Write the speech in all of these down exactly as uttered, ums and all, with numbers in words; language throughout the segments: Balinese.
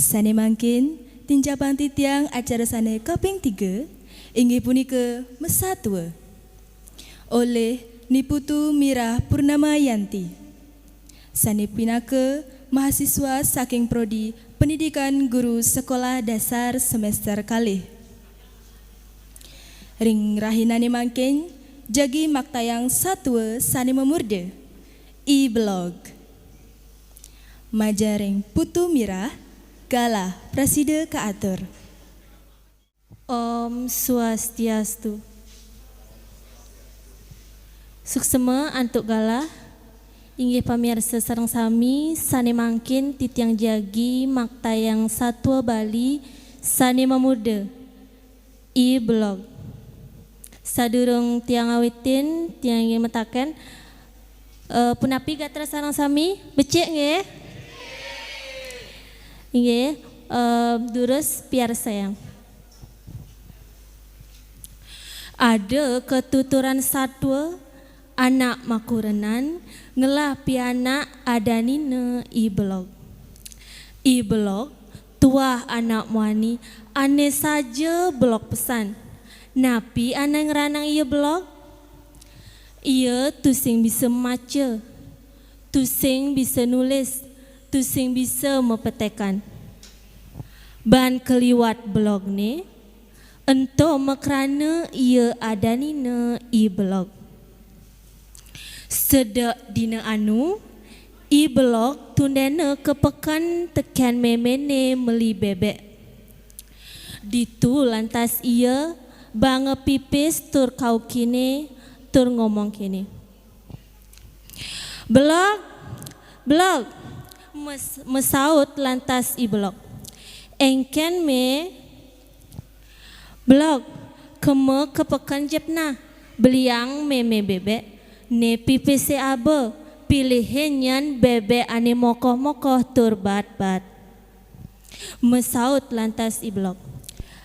Sané mangkin, tinjapang titiang acara sané kaping tiga, inggih punika Masatua. Olih Ni Putu Mirah Purnama Yanti. Sané pinaka mahasiswa saking Prodi Pendidikan Guru Sekolah Dasar semester kalih. Ring rahinané mangkin, jagi maktayang satua sané mamurda, I Belog. Majeng ring Putu Mirah, galah prasida kaatur. Om Swastiastu. Suksma antuk galah, inggih pamiarsa sareng sami, sané mangkin titiang jagi maktayang satua Bali sané mamurda, I Belog. Sadurung tiang awitin, tiang inggih mataken, eh, punapi gatra sareng sami? Becik nggih? Inggih, eh, durus piarsayang. Ada katuturan satua, anak makurenan, ngelah pianak adanina I Belog. I Belog, tuah anak muani, ané saja belog pesan. Napi ané ngranang ia belog? Ia tusing bisa maca, tusing bisa nulis, tusing bisa mapetekan. Ban kaliwat belogné, ento makrana ia adanina I Belog. Sedek dina anu, I Belog tundéna ka peken tekén méméné meli bébék. Ditu lantas ia banga pipis tur kaukiné, tur ngomong kéné, "Belog, Belog," mes-, masaut lantas I Belog. "Éngkén, Mé?" "Belog, kema ka peken jep nah, beliang mémé bébék, né pipisé aba, pilihin nyan bébék ané mokoh-mokoh tur baat-baat." Masaut lantas I Belog,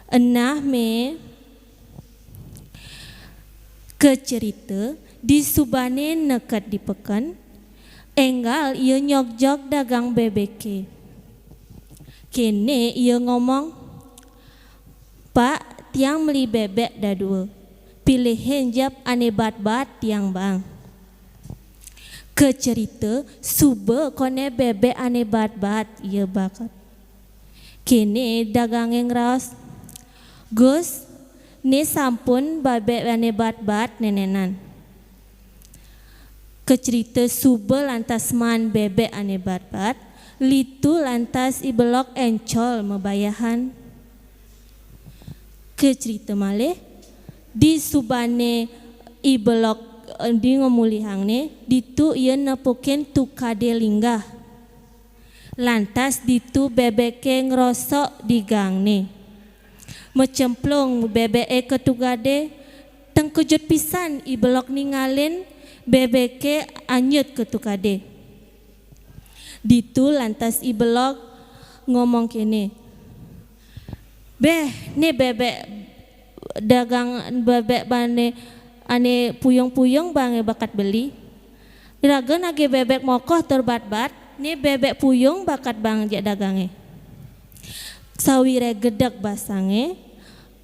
"Nah, Mé." Kacerita, disubané neked di peken, énggal ia nyogjog dagang bébéké. Kéné ia ngomong, "Pak, tiang meli bébék dadua. Pilihin jep ané baat-baat tiang baang." Kacerita, suba koné bébék ané baat-baat ia bakat. Kéné dagangé ngraos, "Gus, né sampun bébék ané baat-baat nénénan." Kacerita, suba lantas maan bébék ané baat-baat, ditu lantas I Belog éncol mabayahan. Kacerita malih, disubané I Belog, eh, di ngamulihangné, ditu ia nepukin tukadé linggah. Lantas ditu bébéké ngrosok di gangné. Macemplung bébéké ka tukadé, tengkejut pisan I Belog ningalin bébéké anyut ka tukadé. Ditu lantas I Belog ngomong kéné, "Béh, né bébék dagang, bébék bané ané puyung-puyung baangé bakat beli. Raga nagih bébék mokoh tur baat-baat, né bébék puyung bakat baang jak dagangé." Sawiréh gedeg basangé,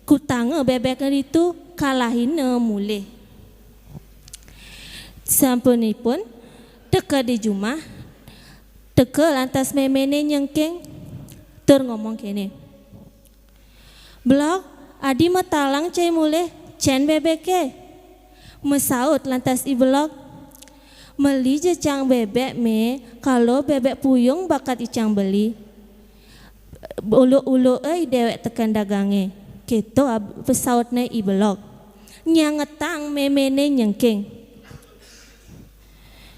kutanga bébéké ditu, kalahina mulih. Sampunipun teka di jumah, teka lantas méméné nyengking tur ngomong kéné, "Belog, adi matalang cai mulih, cén bébéké?" Masaut lantas I Belog, "Meli ja cang bébék, Mé, kala bébék puyung bakat icang beli. Uluk-uluk ai déwék tekén dagangé." Kéto ab-, pasautné I Belog. Nyangetang méméné nyengking.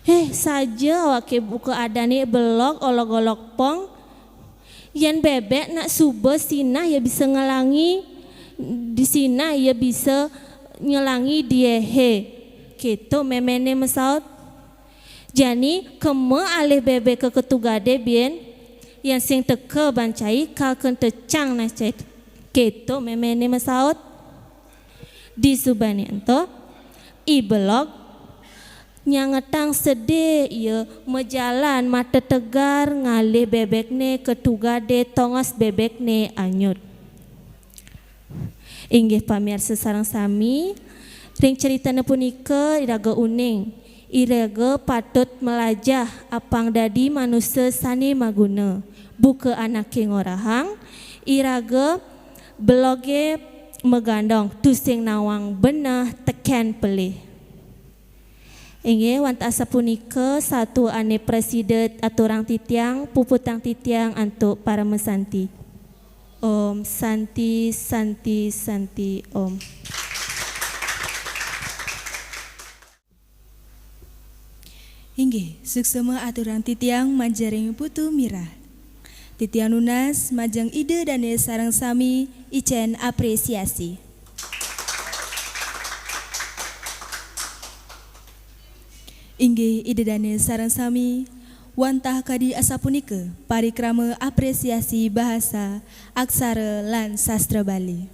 "Héh, saja awaké buka adané Belog olog-olog pong. Yén bébék nak suba sinah ia bisa ngelangi, di sinah ia bisa ngelangi diéhé." Kéto méméné masaut. "Jani kema alih bébéké ka tukadé buin, yén sing teka ban cai, kalkén tecang nah cai." Kéto méméné masaut. Disubané ento, I Belog Nyangetang sedih ia majalan matetegar ngalih bebekne ka tugadé tongos bebekne anyut. Inggih pamiarsa sareng sami, ring critane punika iraga uning, iraga patut malajah apang dadi manusa sane maguna. Buka anake ngorahang, iraga beloge magandong tusing nawang beneh teken pelih. Inggih, wantah asapunika satuane prasida aturang titiang, puputang titiang antuk paramasanti. Om Santi, Santi, Santi, Om. Inggih, suksema aturang titiang majeng ring Putu Mirah. Titiang nunas majeng Ida Dane sareng sami icen apresiasi. Inggih, Ida Dane sareng sami, wantah kadi asapunika parikrama apresiasi bahasa, aksara, lan sastra Bali.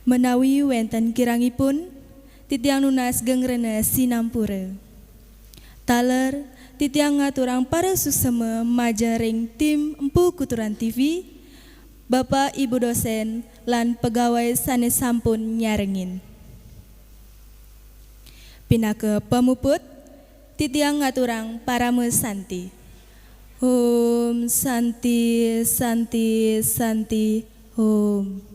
Menawi wenten kirangipun, titiang nunas geng rena sinampura. Taler, titiang ngaturang parasuksema majeng ring tim Empu Kuturan T V, Bapak Ibu dosen, lan pegawai sane sampun nyarengin. Pinaka pamuput, titiang ngaturang parama santi. Om Santi, Santi, Santi, Om.